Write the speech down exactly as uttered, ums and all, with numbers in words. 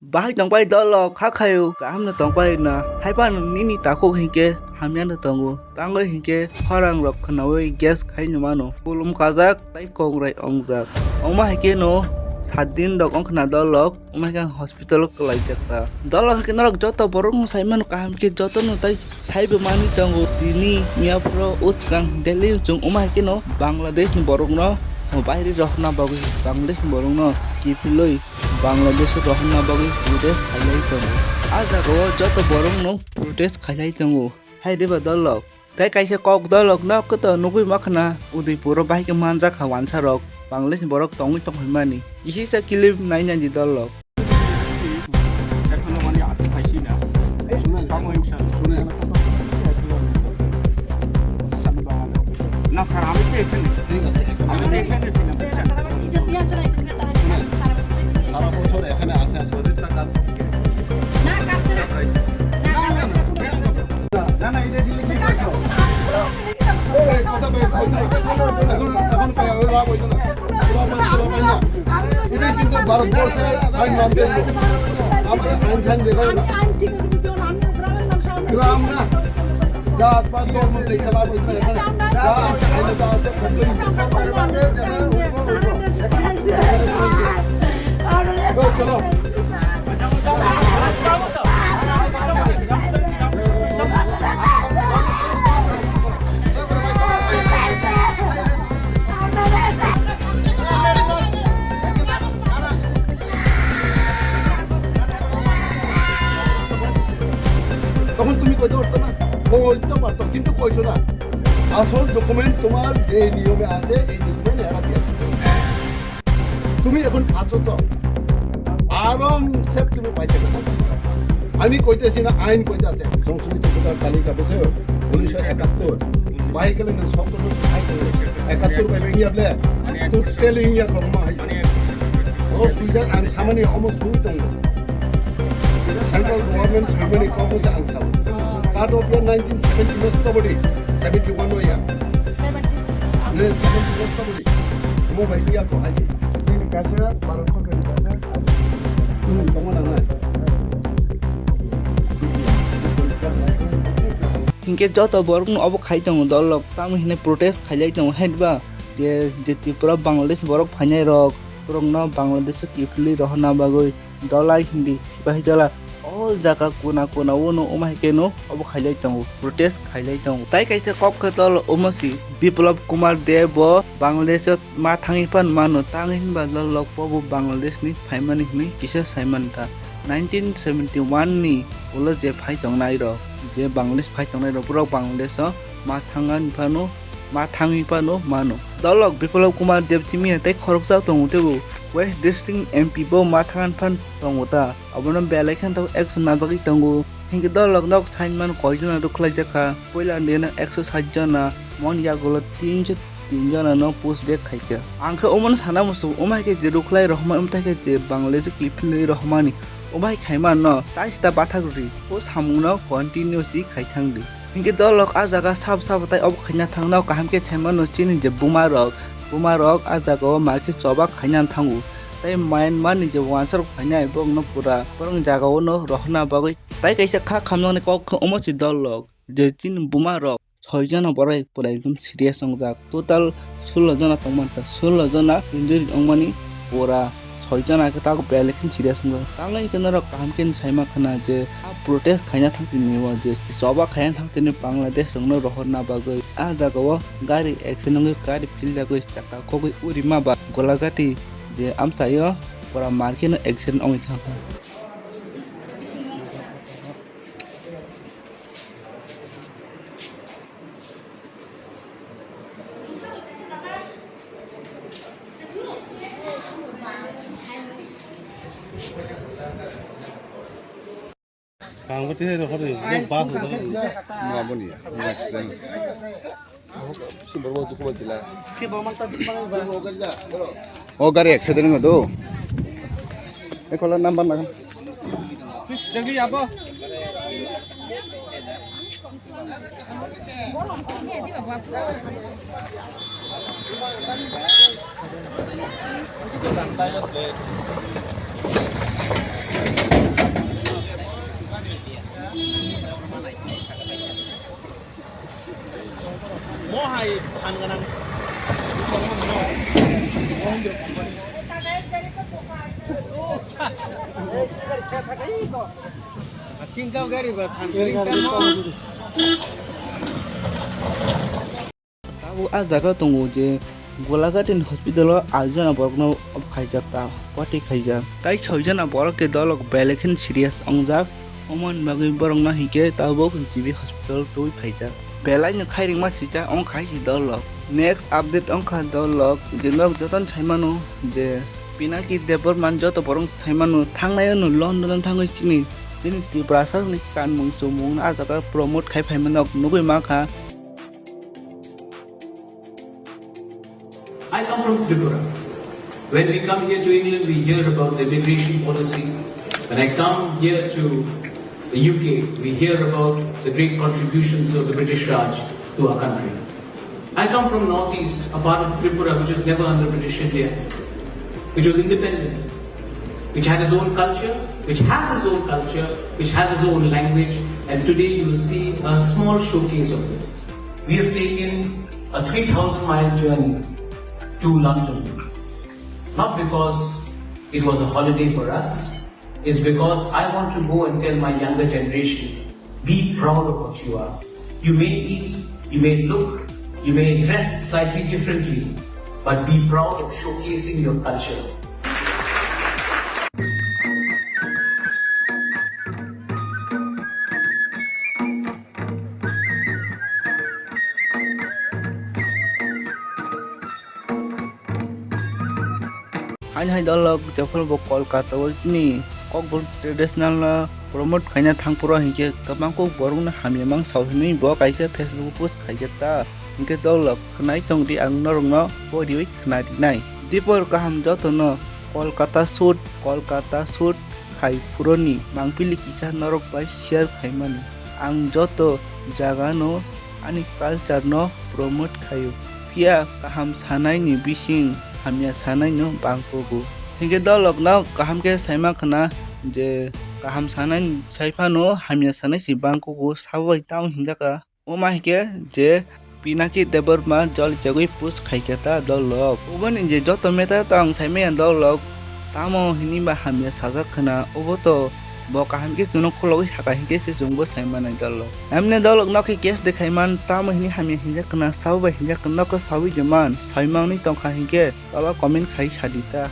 Bahai tongpai dolo kha khayo, kaham no tongpai na. Haiphano nini takhuk hinkhe hamya no tongo. Tangwi hinkhe khorang rok khwnawi guess khai no mano. Kulum kajak tai kongrai ongjak. Ongma hinkhe no saat din rok ongkhna dolo, ongma hinkhe ang hospital kwlaijak ta. Dolo hinkhe norok joto borok no sai mano kaham khe joto no tai sai bo manwi tongo. Tini miya phuru o swkang Delhi o chwng ongma hinkhe no Bangladesh ni borok no bahai rok na bagwi Bangladesh ni borok no kiphilwi Bangladesh o rohorna bagwi protest khailai tongo. A jagao joto borokno protest khailai tongo. Hai de ba dolok. Tei kaisa kok dolok no kwto nugwi makhna Udaipur o bahai khe manjak kha wansa rok. Bangladesh ni borok tongwi tong hwnmani. Kisisa clip naina di dolok. এখনো মানে আটকে পাইছি না। শুনেন, কাম হয়েছে। শুনেন। না স্যার, আমি তো এখানে। ঠিক আছে, এখন আমি তো এখানে ছিলাম, বুঝছেন? শুনেন, সারা বছর এখানে আছে, আছে, ওদের তা কাজ কি? না, না, না, না, না। না, না, এটা দিলে কি করবো? এই, এই, কথা বল, বল না। এখন, এখন পাই, ওই লাভ হইতো না। লাভ হইতো না, লাভ হয় না। এটা কিন্তু ভারতবর্ষের আইন মানতে হবে। আমাদের আইন সাইন দেখাবে না। গ্রাম না। জাত পাত ধর্ম দেখে লাভ হইতো না। এখানে যা আছে, এখানে যা আছে, করতেই হবে। চলো। তখন তুমি কইতে পারতো না? কইতে পারতো, কিন্তু কইছো না। আসল ডকুমেন্ট তোমার যে নিয়মে আছে, এই ডকুমেন্ট এরা দিয়েছে। তুমি এখন ফাঁসো তো আরামসে তুমি পাইতে পারো। আমি কইতেছি না, আইন কইতাছে। সংশোধিত ভোটার তালিকা বেছে উনিশশো একাত্তর। বাইকেলে না সতেরোশো একাত্তর পাইবে ইয়া বলে। Totally ইয়া কম হয়। Oro swijak ang samani omo swi tongo. Central government swijmani kok se ang sao. Cut off year nineteen seventy mas tobodi, seventy one o ya. Ne seventy mas tobodi. Omo bai ya ko haji. Ini kasa, baru ko kasa. Hmm, tongo na na. Hinkhe joto borokno obo khai tongo dolok, tamo hinwi protest khailai tongo, hai ba je, je Tripura Bangladesh borok phainai rok, borokno Bangladesh o kiphilwi rohorna bagwi dolai hindi sipahi jala all jaga kona kona o no omo hai khe no obo khailai tongo, protest khailai tongo. Tai kaisa kok khe dol omo si Biplab Kumar Deb bo Bangladesh o ma thangwi phan mano, tangwi hinba dolok bo bo Bangladesh ni phaimani hinwi kisa sai man ta. Nineteen seventy one ni ulo je phai tongnai rok, je Bangladesh phai tongnai rok, borok Bangladesh o ma thangani phano, ma thangwi phano mano. Dolok Biplab Kumar Deb chimiya tei khoroksa tongo tebo West District M P bo ma thangani phan tongo ta. Abono belai khe tok action najagwi tongo. Hinkhe dolok nok sain mano koijona rwkhlai jakha. Puila nino ekso sait jona, mon yagulo tinso tin jona no push back khaikha. Ang khe omono sana muchungo, omo hai khe je rwkhlai rohormani, omo tai khe je Bangladesh o kiphilwi rohormani, omo hai khaimano tai sita bathak rwdi, o samungno continue si khai thangdi. Hinkhe dolok a jaga sabo sabo tai obo khaina thangno kaham khe saimano chini je buma rok, buma rok a jaga o ma khe choba khaina thango. Tai Myanmar ni je wansa rok phainai borokno pura borokni jaga o no rohorna bagwi tai kaisa kha khamnani kok khe omo si dolok je chini buma rok. Soi jona borok pura ekdom serious wngjak. Total sullo jona tongmani ta, sullo jona injury wngmani pura soi jona khe tabuk belai khe serious wngjak. Tangwi khe norok kaham khe saima khna je a protest khaina thangtini o je choba khaina thangtini Bangladesh rokno rohorna bagwi a jagao gari accident wngwi gari philjagwi chakka khogwi urima ba Golagati je amchaio pura mar kheno accident wngwi thangkha. Kang bati hai rohor ni, ba ho. Maboni ya. O gari accident wngwi do. E kola number naga. Tabuk ah jaga tongo je Golaghat ni hospital o aijana borok no off khaijak ta, pati khaijak. Tai soijana borok ke dolok belai khe serious wngjak. Omo ni bagwi borok no hinkhe tabuk G B hospital twi phaijak. Belai no khairikma sijak wngkha si dolok. Next update wngkha dolok je nok jotono saimano je Pinaki Debbarma joto borok saimano thangnai no London o thangwi chini, chini Tiprasa ni kanmung chumung no ah jaga promote khai phaima nok nugwi mankha. I come from Tripura. When we come here to England, we hear about the immigration policy. When I come here to the U K, we hear about the great contributions of the British Raj to our country. I come from Northeast, a part of Tripura which was never under British India, which was independent, which had its own culture, which has its own culture, which has its own language, and today you will see a small showcase of it. We have taken a three thousand mile journey to London, not because it was a holiday for us, it's because I want to go and tell my younger generation, be proud of what you are. You may eat, you may look, you may dress slightly differently, but be proud of showcasing your culture. Haini hai dolok jephuru bo Kolkata o chini Kokborok traditional no promote khaina thangphuru hinkhe kwbangkuk borokno hamya mang sao hinwi bo kaisa Facebook post khaijak ta. Hinkhe dolok khwnai tongdi, ang norokno bo riwi khwna rinai. Dipor kaham jotono Kolkata shoot, Kolkata shoot khai phuruni mangpili kisa norok bai share khaimani. Ang joto jagano ani culture no promote khaio. Phiya kaham sanai ni bising hamya sanai no bangkugo. Hinkhe dolok no kaham khe saima khna je kaham sanai sai phano hamya sanai si bangkugo, sabo bai tamo hinjaka. Omo hinkhe je Pinaki Debbarma joli chagwi post khaikha ta dolok. Oboni je joto meta ta ang saimaya dolok. Tamo hini ba hamya sajak khna, obo to bo kaham khe chwngno khulogwi saka hinkhe se chwngbo saimanai dolok. Emne dolok nokhe case de khaiman, tamo hini hamya hinjak khna, sabo bai hinjak khna, nokho sawi de man, saimangni tongkha hinkhe tola comment khai sadi ta.